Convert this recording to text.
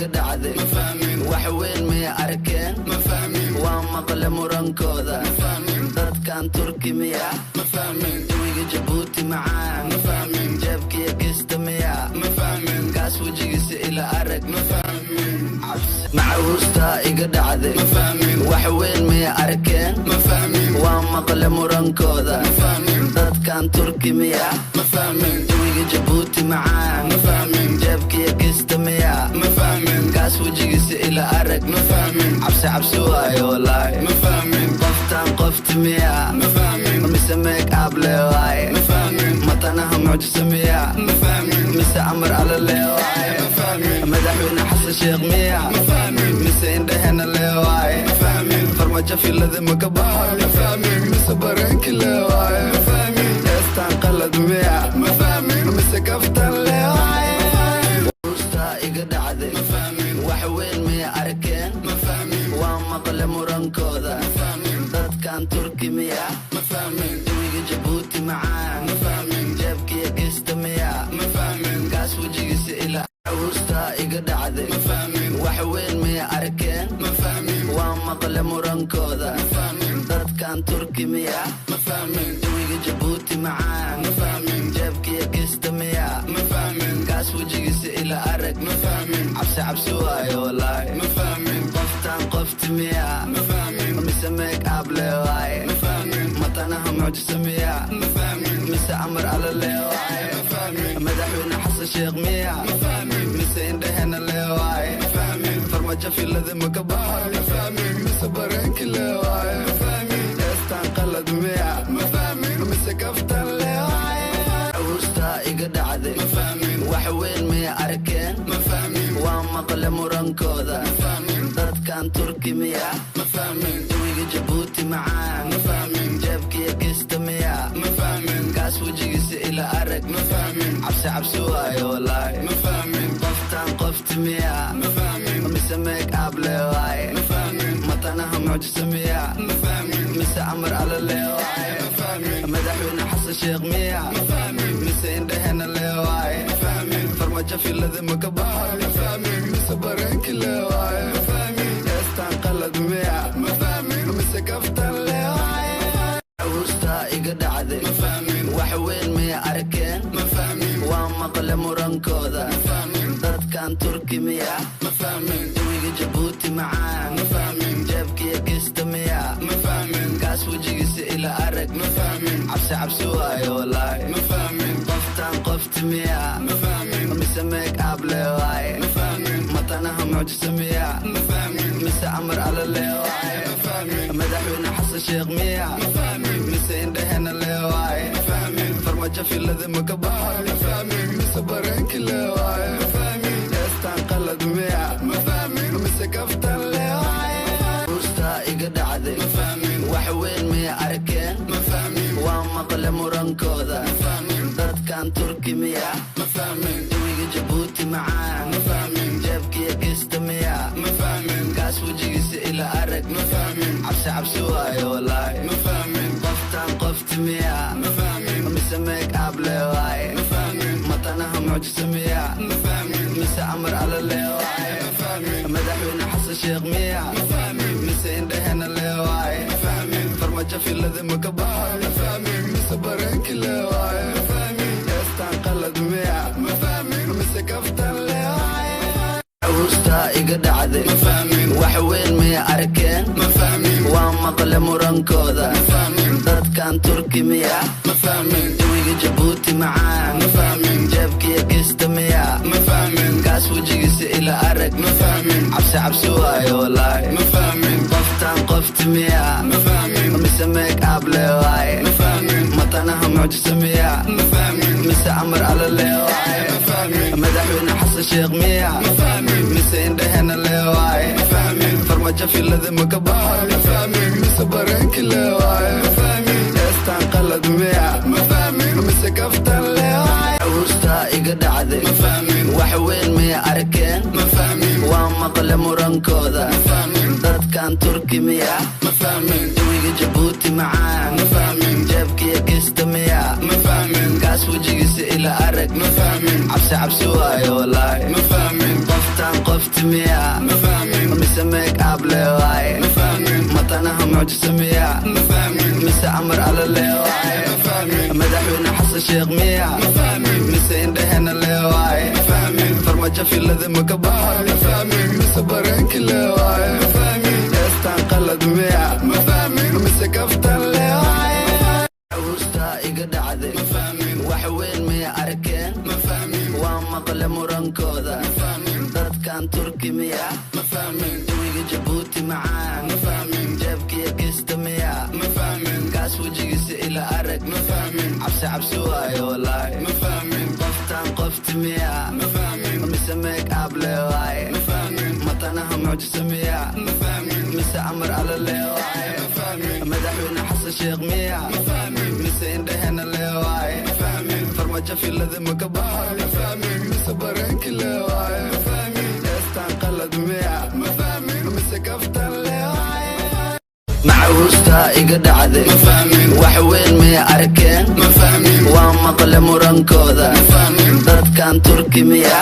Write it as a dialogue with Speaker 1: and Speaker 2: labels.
Speaker 1: Iga dhacday, wax weyn miyay arkeen? Waa maqle murankooda. Dadkan Turki miya? Jawiga Jabuuti macaan, jeebkiya gista miya? Kaas wejigiisa ila arag. Macahuustaa iga dhacday, wax weyn miyay arkeen? Waa maqle murankooda. Dadkan Turki miya? Jawiga Jabuuti macaan, jeebkiya gista miya? Kaas wejigiisa ila arag. Cabsi cabsi waayo walaahi. Qoftaan qofti miya mise make up le waaye? Matanaha mucjisa miya mise amar alla le waaye? Madaxweyne Xasan Sheekh miya mise indhahena le waaye? Farmajo filada ma ka baxo mise bareenki le waaye? Heestaan qalad miya mise kaftan le waaye? Ustaa iga dhacday, wax weyn miyay arkeen? Waa maqle murankooda. Dadkan Turki miya? Jawiga Jabuuti macaan, jeebkiya gista miya? Kaas wejigiisa ila. Ustaa iga dhacday, wax weyn miyay arkeen? Waa maqle murankooda. Dadkan Turki miya? Jawiga Jabuuti macaan, jeebkiya gista miya? Kaas wejigiisa ila arag. Cabsi cabsi waayo walaahi. Qoftaan qofti miya mise make up le waaye? Matanaha mucjisa miya mise amar alla le waaye? Madaxweyne Xasan Sheekh miya mise indhahena le waaye? Farmajo filada ma ka baxo mise bareenki le waaye? Heestaan qalad miya mise kaftan le waaye? Ustaa iga dhacday, wax weyn miyay arkeen? Waa maqle murankooda. Dadkan Turki miya? Jawiga Jabuuti macaan, jeebkiya gista miya? Kaas wejigiisa ila arag. Cabsi cabsi waayo walaahi. Qoftaan qofti miya mise make up le waaye? Matanaha mucjisa miya mise amar alla le waaye? Madaxweyne Xasan Sheekh miya mise indhahena le waaye? Farmajo filada ma ka baxo mise bareenki le waaye? Heestaan qalad miya mise kaftan le waaye? Ustaa iga dhacday, wax weyn miyay arkeen? Waa maqle murankooda. Dadkan Turki miya? Jawiga Jabuuti macaan, jeebkiya gista miya? Kaas wejigiisa ila arag. Cabsi cabsi waayo walaahi. Qoftaan qofti miya mise make up le waaye? Matanaha mucjisa miya mise amar alla le waaye? Madaxweyne Xasan Sheekh miya mise indhahena le waaye? Farmajo filada ma ka baxo mise bareenki le waaye? Heestaan qalad miya mise kaftan le waaye? Ustaa iga dhacday, wax weyn miyay arkeen? Waa maqle murankooda. Dadkan Turki miya? Jawiga Jabuuti macaan, jeebkiya gista miya? Kaas wejigiisa ila arag. Cabsi cabsi waayo walaahi. Qoftaan qofti miya mise make up le waaye? Matanaha mucjisa miya mise amar alla le waaye? Madaxweyne Xasan Sheekh miya mise indhahena le waaye? Farmajo filada ma ka baxo mise bareenki le waaye? Heestaan qalad miya mise kaftan le waaye? Ustaa iga dhacday, wax weyn miyay arkeen? Waa maqle murankooda. Dadkan Turki miya? Jawiga Jabuuti macaan, jeebkiya gista miya? Kaas wejigiisa ila arag. Cabsi cabsi waayo walaahi. Qoftaan qofti miya mise make up le waaye? Matanaha mucjisa miya mise amar alla le waaye? Madaxweyne Xasan Sheekh miya mise indhahena le waaye? Farmajo filada ma ka baxo mise bareenki le waaye? Heestaan qalad miya mise kaftan le waaye? Ustaa iga dhacday, wax weyn miyay arkeen? Waa maqle murankooda. Dadkan Turki miya? Jawiga Jabuuti macaan, jeebkiya gista miya? Kaas wejigiisa ila arag. Cabsi cabsi waayo walaahi. Qoftaan qofti miya, mise make up le waaye? Matanaha mucjiso miya, mise amar alla le waaye? Madaxweyne Xasan Sheekh miya, mise indhehena le waaye? Farmajo filada ma ka baxay, mise bareenki le waaye? Heestan qalad miya, mise kaftan le waaye? Hustaa iga dhacday, wax weyn miyay arkeen? Waa maqle murankooda, dadkan Turki miya? Jawiga Jabuuti macaan, jeebkiya gesta miya? Kaas wejigiisa ila arag, cabsi cabsi waayo walaahi. Qoftan qofti miya, mise make up le waaye? Matanaha mucjiso miya, mise amar alla le waaye? Madaxweyne Xasan Sheekh miya, mise indhehena le waaye? Farmajo filada ma ka baxay, mise bareenki le waaye? Heestan qalad miya, mise kaftan le waaye? Macahuustaa iga dhacday, wax weyn miyay arkeen? Waa maqle murankooda, dadkan Turki miya?